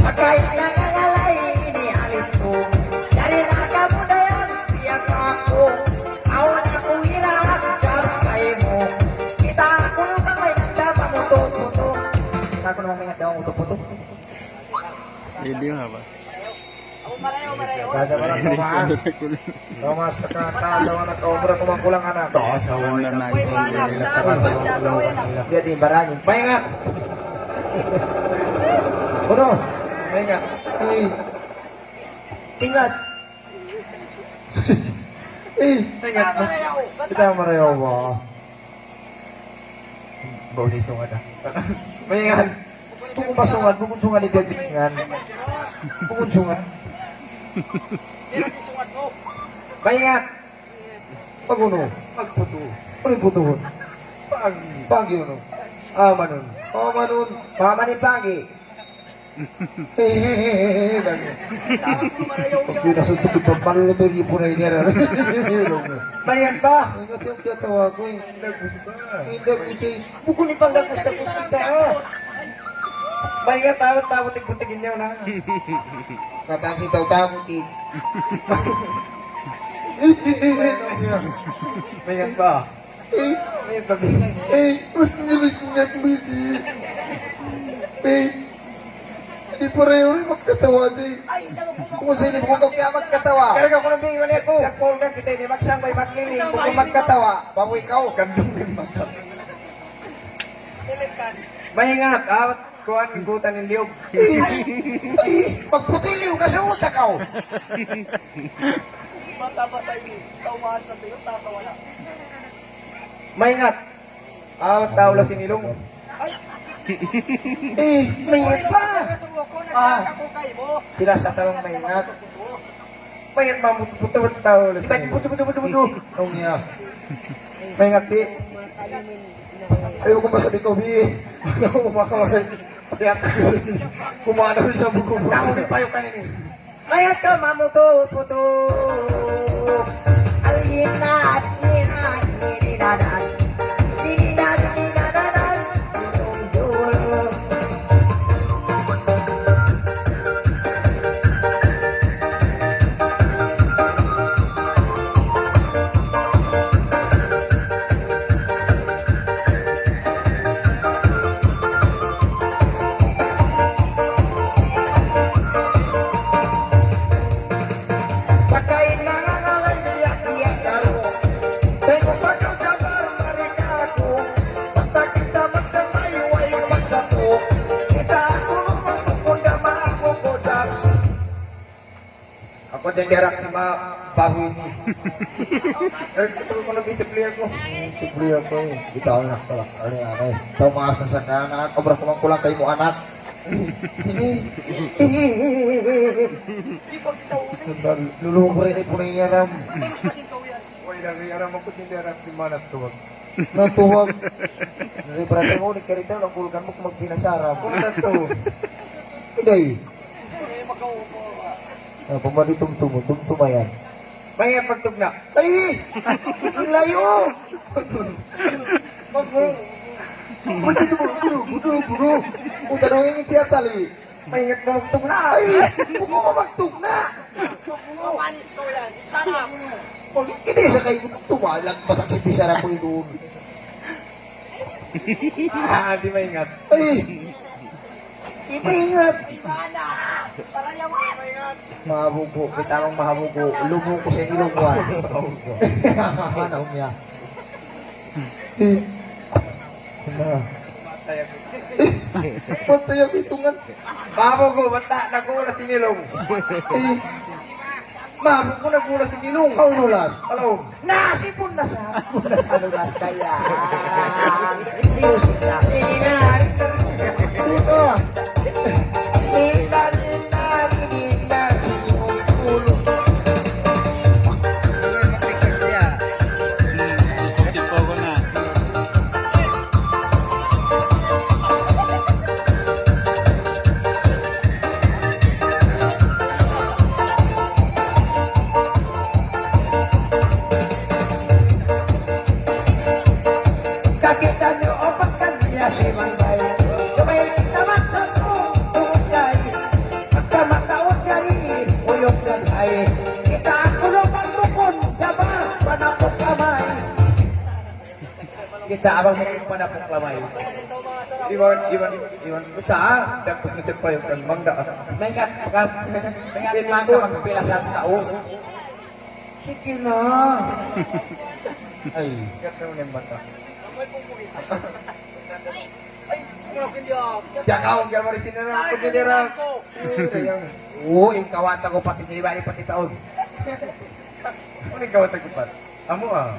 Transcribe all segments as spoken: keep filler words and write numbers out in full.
Pagkain na nga nga lain ini alis ko. Yari na kamu na yan, biya' ka ako. Aw na ku ira, Charles kay mu. Kita' aku lumang may nagda pamuto-puto. Kita' aku lumang may nagda pamuto-puto. Hindi nga ba? Kaya pala tumaas. Tumaas sa kataas, asawa na kaubra, kumangkulang anak. Taas, asawa na. Hindi, di barangin. Pahinga! Ano? Pahinga. Eh. Ingat. Eh. Ingat na. Kita marayaw ba? Bau ni sungad ah. Pahinga. Bukun pa sungad, bukun sungad in pagbingan. Bukun sungad. Maingat. Pag unu? Pagputu. Unu in putuhun? Pagi. Pagi unu? Amanun. Amanun. Paman in pagi. Hehehe. Pag di na suntuk, di pa maluto, di po na inera. Maingat ba? Maingat in katawa ku eh. Ingat gusto. Ingat gusto. Bukun in pangdagus-dagus kita, ah. Maingat, tawat-tawat, tigbutigin niyo na. Kata si tau-tau, ti. Maingat ba? Eh, maingat ba, bi? Eh, mas nilis ko nga, bi. Eh, di pareho rin magkatawa, di. Kung sino, kung kaya magkatawa. Karga ko ng bing, mali ako. Nagpulga kita ini, magsang may magliling, kung magkatawa, bawi ka, oh, gandong din magkatawa. Maingat, awat kuan, gutan in liyog. Ay, pagputi liyog, kasi utak ako. Maingat. Awat tau la sinilong. Eh, maingat pa. Ah, sila sa tawang maingat. Mayat mamutu-putu tau. Butu-butu-butu-butu. Oh, iya. Maingat, di. Ayaw ko masabi ko, bi. Ayaw ko makawaray. Kaya kumana sa buko. Tao ni payo kanini. Mayat ka mamutu-putu. Al-inat, inat, ininanan. Ininanan, ininanan. Pagkain na nga nga lang, iyak-iyak ako. Tengo pa kang kabar, marika ako. Basta kita magsabay, way magsatu. Kita ako lumang pukunda, maako ko, Japs. Aku jadi arak sama bahu ini. Eh, betul kalau di supplier ko. Supplier ko, eh. Di tahu nak kalau ini aneh. Tahu mas na sa kanak, obra ko man kulang kay mu anak. Ini. Lulung ko rin ay punay niya ram. Way lagi aram aku, hindi aram si manat tuwag. Natuwag. Dari berarti mo, ni karita, lang kulkan mo, kung magpinasara mo. Kung na to. Hindi. Ah, pamadi tumtum, tumtum yan. Mayat pagtugna'. Ay! Ang layo! Budu, budu, budu, budu. Uta daw in tiyatali. Maingat mamagtug na. Ay, bukun mamagtug na. Manis ko yan. Stand up. Pag hindi sa kayo, tumalag, basag si Pisara ko yun. Ah, di maingat. Ay, di maingat. Mahabugo, kita mong mahabugo. Lumo ko sa ilong, wa. Mana niya? Eh. Na. Eh, patay ang itungan. Mahabugo, bata, nag-uulas in ilong. Eh. Mahabugo, nag-uulas in ilong. Aw, nulas. Hello. Nasipun na sa, nasipun na sa lunas kaya. Music na. Ingat. Ito. Ingat, ingat, ingat. Sipon-sipon na. Kakita' niyu upat kaniya si Mangbay. Subay kita magsambung tungud kay pagka mataud kari uyuk kay. Kita' kunu' bang bukun, jaba, panapuk lamay. Kita' bang bukun, panapuk lamay. Iwan, iwan, iwan. Kita', dagpus na siya pa yung kan mangga. May kat-, kat-, may kat-, mangga, magpila sa tao. Sige na. Ay. Diyan ka, huwag yan, Maricel, na lang. Pag hindi lang. Oo, in kawanta ku pati, di ba, ipakitaun. Ano in kawanta ku pati? Amu, ah.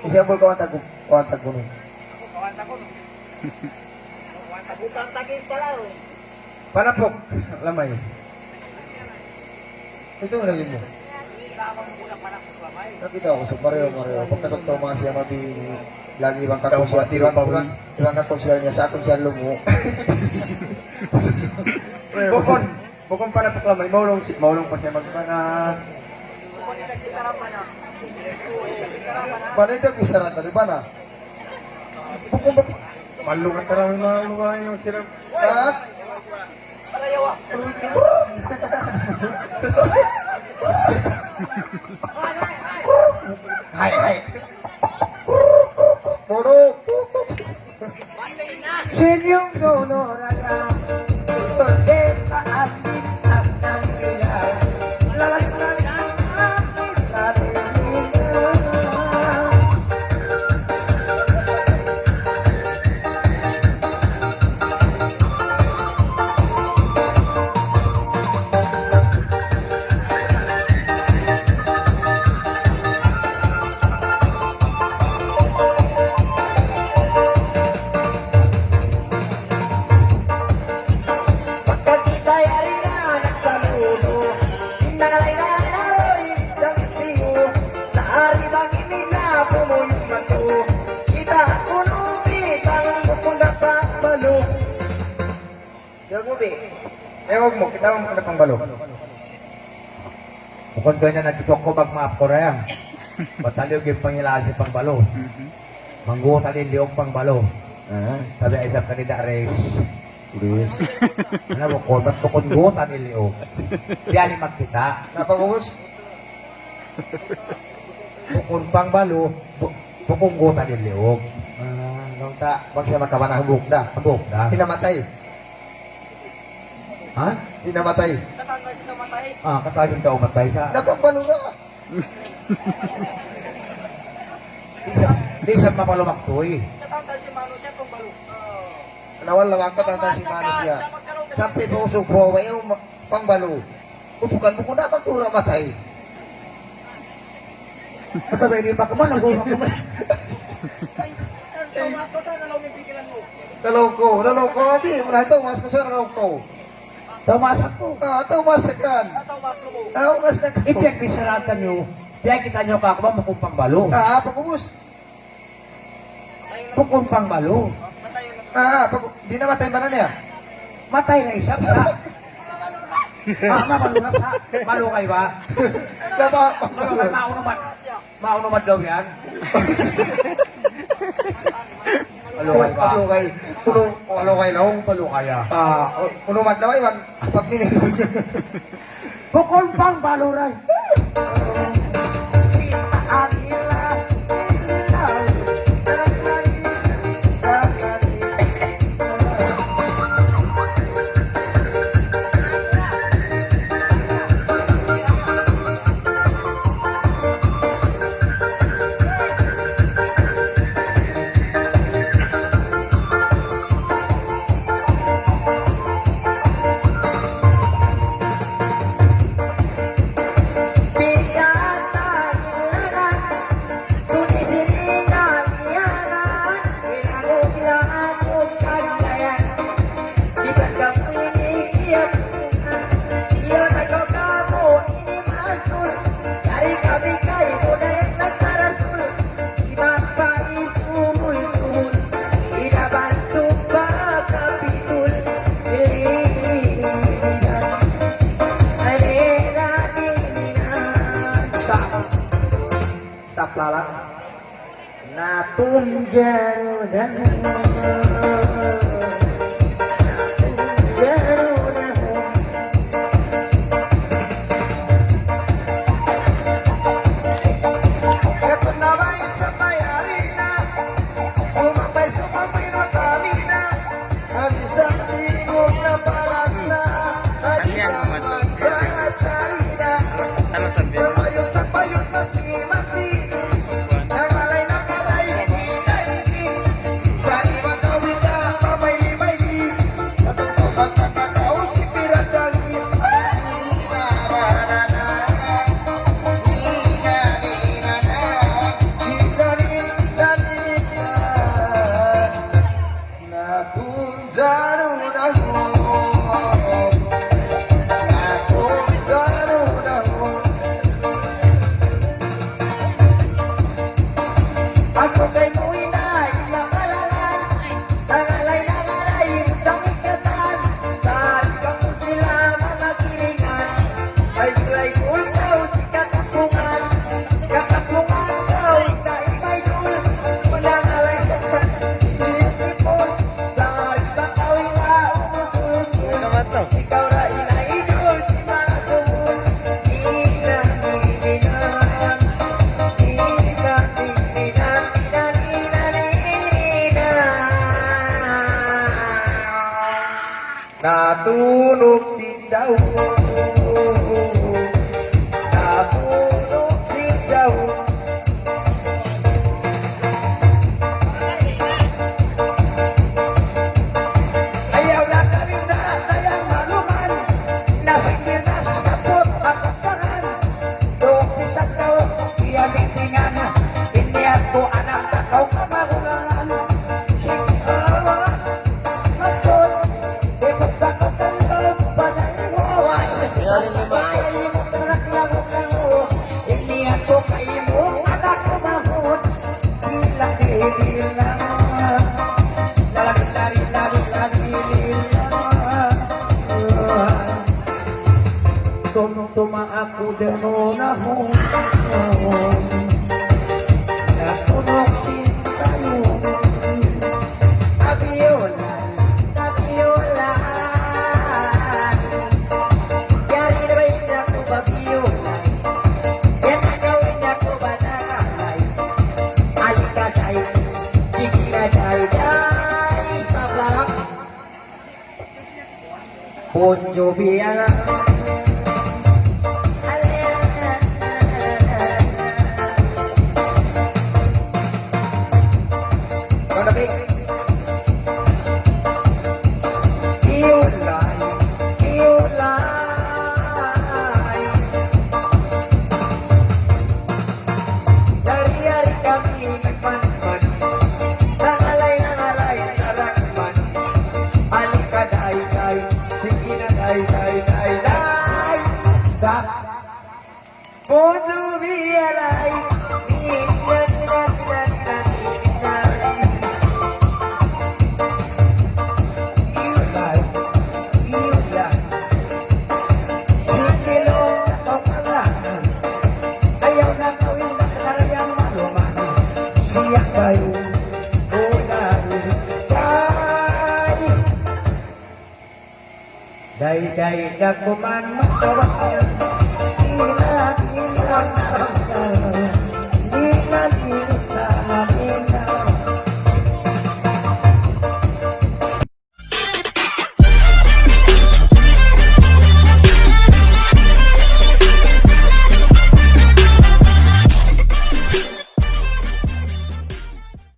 Isambul kawanta ku, kawanta ku nun. Panapuk lamay. Ito na yun mo. Nakita' ku sa pareho, pareho. Pagkasok tau masi ama di lagi bang kakonsiyal, di bang, di bang, di bang kakonsiyal niya, sa akun siya lumu. Bukun, bukun panapuk lamay. Maulung si, maulung pa siya magpana. Panapuk lamay, panapuk lamay. Bukun ba? Malu ka tarang na lumayan yung sila. Ha? Hay, hay. Puro. Senyum dulu raya. Deka amin akan bila. Lalai, lalai, lalai, lalai. Tiyawag mu, bi. Tiyawag mu, kita' mu na pangbalu. Bukun tuud na nagtutuk ku, magmaap kaw dayang. Bataliw in pangilaan sin pangbalu. Mangguta' in liug pangbalu. Ah. Sabi isab kanila, Res. Res. Unu, bukun, bat bukun guta' in liug. Di' ini magkita'. Napa, Gus? Bukun pangbalu, bu-, bukun guta' in liug. Ah, laung ta, bang siya makawa' na hambuuk da. Hambuuk da. Di' na matay. Ha? Di' na matay. Ah, katan in tau matay sa. Napangbalu na. Di' sa, di' sa mapalumak tuwi. Nawal na waktu tata si manusiya'. Sampay pa usug pa, way ma-, pangbalu. Utukan mu ku na magdura matay. Ata ba ini pa kaman, nagdura kaman. Nalaw ku, nalaw ku, adi, muna ito, mas ko sa nalaw ku. Tau maas aku. Ah, tau maas kan. Tau maas na kan. Ipiyagbichara ta niyu, piyagkita' niyu kaku' bang bukun pangbalu. Ah, pag-ubus. Bukun pangbalu. Ah, pag-, di' na matay ba na niya? Matay na isab sa. Ah, mabalu na sa. Malugay ba? Baba. Malugay, maunu man. Maunu man daw yan. Palugay ba? Palugay. Kunu', palugay laung, palugay, ah. Ah, o, kunu' madlaw, iban, apat minit. Bukun pangbaluran. Stop. Stop, lala. Na tunjaru dahu. Na tunjaru dahu. Ito na ba isang mayari na? Sumabay, sumabay na kami na. Hadisan tingog na paras na. Hadisan magsasali na. Sampayon-sampayon, masi-masi. Natulug sin daun. Natulug sin daun. Ayaw na kalinda, dayang maluman. Nasingkir na saput, matatangan. Duk di sakaw, iya mitingan. Ini aku anak sakaw kamagulangan. Hiksawa, matut, di pagkakatanggal, panay mo. Ini aku kaymu, anak ko mahut. Bilang di bilang. Lari, lari, lari, lari, lari. Tumtuma aku dayn ha unahun. Natunuk sin tayun. Tabiulan, tabiulan. Yari na ba in aku babiulan? Yan na gawin aku batakalay. Alika day, sige na day, day. Stop, lalak. Bon Jovi yan. Manabi. Iulay, iulay. Yari-yari kami nagmanis-manis. Nangalay-nangalay sarang manis. Alika day, day, sige na day, day, day, day. Sa-, Bon Jovi, alay. Iulay, iulay. Sige, Lord, ako ka na. Ayaw na kaw in nakarayang maluman. Siya kayo, o na. Dayday da kuman matawa. Ila, ila.